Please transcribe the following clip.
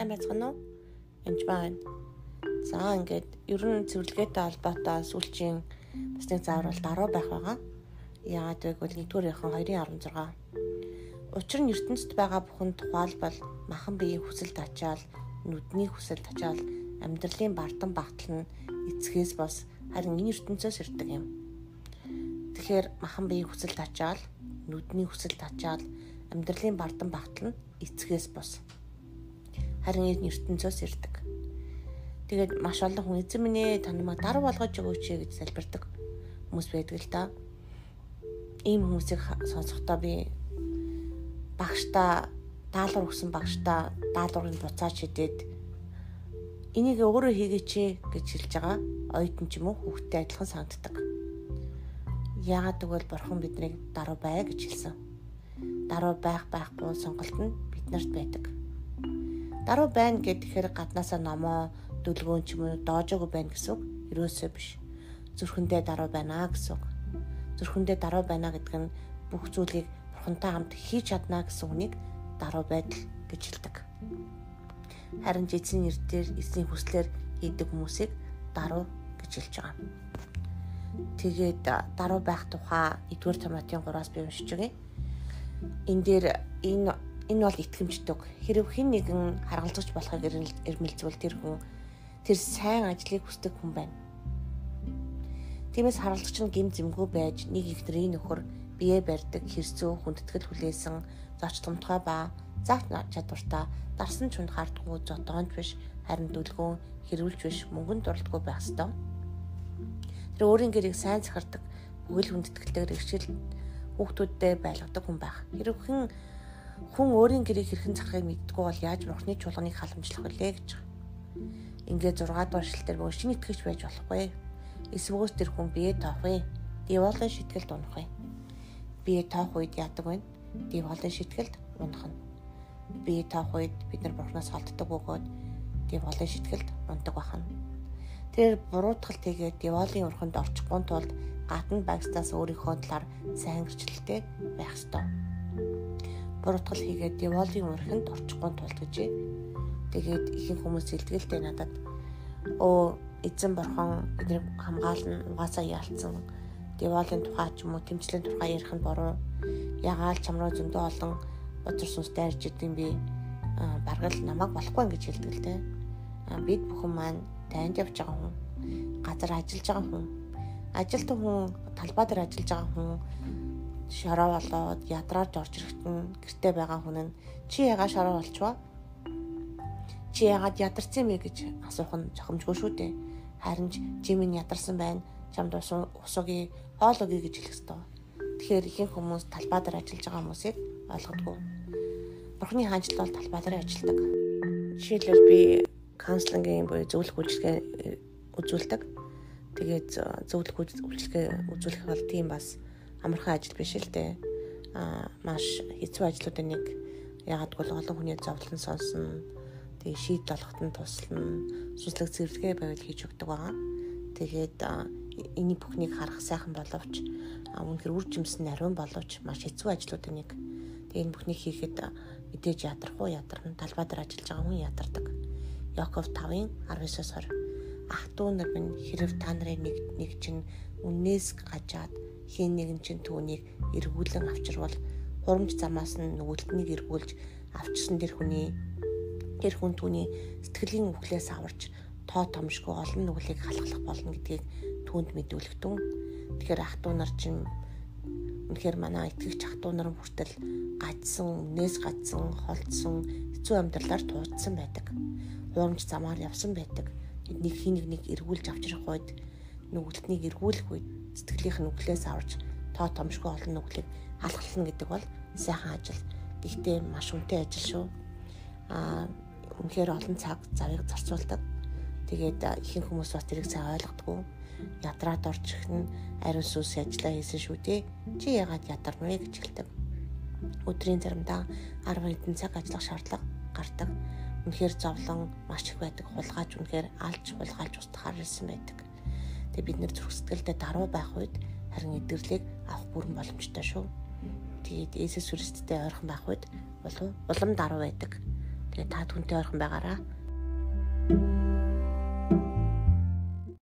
Сайн байцгаана уу? Энд байна. За ингээд ер нь цэвэрлэгээтэй холбоотой сүүлчийн бас нэг заавар бол даруй байх байгаа. Яагаад вэ гэвэл 1-р Иохан 2:16. Учир нь ертөнцид байгаа бүхэн тухайлбал махан биеийн хүсэл тачаал, нүдний хүсэл тачаал, амьдралын бардам багтал нь эцгээс бос харин энэ ертөнцөөс ирдэг юм. Тэгэхээр махан биеийн хүсэл тачаал, нүдний хүсэл тачаал, амьдралын бардам багтал нь эцгээс бос харин энэ ертөнцөөс ирдэг. Тэгээд маш олон хүн эзэн минь ээ та намайг даруй болгож өгөөч гэж залбирдаг хүмүүс байдаг л да. Ийм хүмүүсийг сонсохдоо би багшдаа даалгавар өгсөн багшдаа даалгаврыг буцааж шидээд энийг өөрөө хийгээч гэж хэлж байгаа оюутан ч юм уу хүүхдтэй адилхан санагддаг. Яагаад гэвэл бурхан биднийг даруй бай гэж хэлсэн. Даруй байх байхгүй сонголт нь биднэрт байдаг. Даруй байна гэхээр гаднаасаа номоо дүлгөөн ч юм уу доожоогүй байна гэсэн үг ерөөсөө биш. Зүрхэндээ даруй байна гэсэн үг. Зүрхэндээ даруй байна гэдэг нь бүх зүйлийг бурхантай хамт хийж чадна гэсэн үнийг даруй байдал гэж хэлдэг. Харин эзэн нэр дээр эзний хүслээр хийдэг хүмүүсийг даруй гэж хэлж байгаа. Тэгээд даруй байх тухай 1-р Тимотийн 3-аас би уншиж өгье. Энэ дээр энэ бол итгэмжтэй. Хэрв хэн нэгэн харгалзагч болохыг эрмэлзвэл тэр хүн тэр сайн ажлыг хүсдэг хүн байна. Тиймээс харгалзагч нь гэм зэмгүй байж нэг ихнэрийн нөхөр бие барьдаг, хэрцүү, хүндэтгэл хүлээсэн, зоч томтгой ба зах чадвартай, дарсан чунд хардггүй, зодоонч биш, харин дүлгөөн, хэрүүлж биш, мөнгөнд дурлдаггүй байх ёстой. Тэр өөрийн гэрийг сайн захирдаг, бүхэл хүндэтгэлтэйгээр иршил хүүхдүүдтэй байлгадаг хүн байх. Хэрв хэн хүн өөрийн гэрийг хэрхэн захахыг мэддэггүй бол яаж бурхны чуулганыг халамжлах вүлээ гэж. Ингээд 6 дугаар эшлэлээр бөө шинэ итгэгч байж болохгүй. Эсвгөөс тэр хүн бие тоох вэ? Диаволын шитгэлд унах вэ? Бие тоох үед яадаг вэ? Диаволын шитгэлд унах нь. Бие тоох үед бид нар бурхнаас холддог бөгөөд диаволын шитгэлд ундаг бахна. Тэр буруутгал тэгээд диаволын урханд орчихгүй тулд гадна багстаас өөрийнхөө талаар сайн гэрчлэлтэй байх ёстой. Буруутгал хийгээд диаволын урханд орчихгүй тулд гэжээ. Тэгээд ихэнх хүмүүс хэлдэг л дээ надад. Өө эзэн бурхан эднийг хамгаална, угаасаа яалтсан. Диаволын тухай ч юм уу тэмцлийн тухай ярих нь буруу. Ягаал чам руу зөндөө олон бузар сүнс дайрч идэм би бараг л намайг болохгүй ингэж хэлдэг л дээ. Бид бүхэн маань танд явж байгаа хүн, газар ажиллаж байгаа хүн, ажилтан хүн, талбай дээр ажиллаж байгаа хүн шороо болоод ядрааж орж ирэхэд нь гэрте байгаа хүн нь чи ягаа шороо болчихваа? Чи ягаад ядарсан юм бэ гэж асуух нь зохимжгүй шүү дээ. Харин ч чи минь ядарсан байна. Чамд ус өгье, хоол өгье гэж хэлэх ёстой. Тэгэхээр ихэнх хүмүүс талбай дээр ажиллаж байгаа хүмүүсийг ойлгодгүй. Бурхны хаанчлал бол талбай дээр ажилладаг. Жишээлбэл би counseling-ийн буюу зөвлөх үйлчилгээ үзүүлдэг. Тэгээд зөвлөх үйлчилгээ үзүүлэх бол тийм бас амархан ажил биш л дээ. Маш хэцүү ажлуудын нэг. Яагаад гэвэл олон хүний зовлон сонсно. Тэгээд шийдэл олоход нь туслана. Сүнслэг цэвэрлэгээ байвал хийж өгдөг байгаа. Тэгээд энэ бүхнийг харах сайхан боловч үнэхээр үр жимс нь ариун боловч маш хэцүү ажлуудын нэг. Тэгээд энэ бүхнийг хийхэд мэдээж ядрах уу ядарна. Талбай дээр ажиллаж байгаа хүн ядардаг. Яков 5:19-20. Ах дүү нар минь хэрв та нарын нэг чинь үннээс гажаад хэн нэгэн чинь түүнийг эргүүлэн авчирвал хурамч замаас нь нүгэлтнийг эргүүлж авчирсан тэр хүн түүний сэтгэлийн үхлээс аварч тоо томшгүй олон нүглийг халахлах болно гэдгийг түүнд мэдүүлэхтэн. Тэгэхээр ах дүү нар чинь үнэхээр манай итгэгч ах дүү нар хүртэл гажсан, үннээс гажсан, холдсон, хэцүү амьдралаар туудсан байдаг. Хурамч замаар явсан байдаг. Нэг хин нэг эргүүлж авчрах үед нүгэлтнийг эргүүлэх үед сэтгэлийнх нь нүглээс аварч тоо томшгүй олон нүглийг халахлана гэдэг бол сайхан ажил. Гэхдээ маш үнэтэй ажил шүү. Үнэхээр олон цаг завыг зарцуулдаг. Тэгээд ихэнх хүмүүс бас тэрийг сайн ойлгодгүй. Ядраад орж ирэх нь ариун сүнс ажиллаа хийсэн шүү дээ. Чи яагаад ядарна вэ гэж хэлдэг. Өдрийн заримдаа 10 хэдэн цаг ажиллах шаардлага гардаг. Үнэхээр зовлон маш их байдаг. Хулгайч үнэхээр алж хулгайлж устгахаар ирсэн байдаг. Тэгээд бид нэр зүрх сэтгэлдээ даруй байх үед харин эдэрлийг авах бүрэн боломжтой шүү. Тэгээд Есүс Христтэй ойрхон байх үед улам даруй байдаг. Тэгээ та түнтэй ойрхон байгаарай.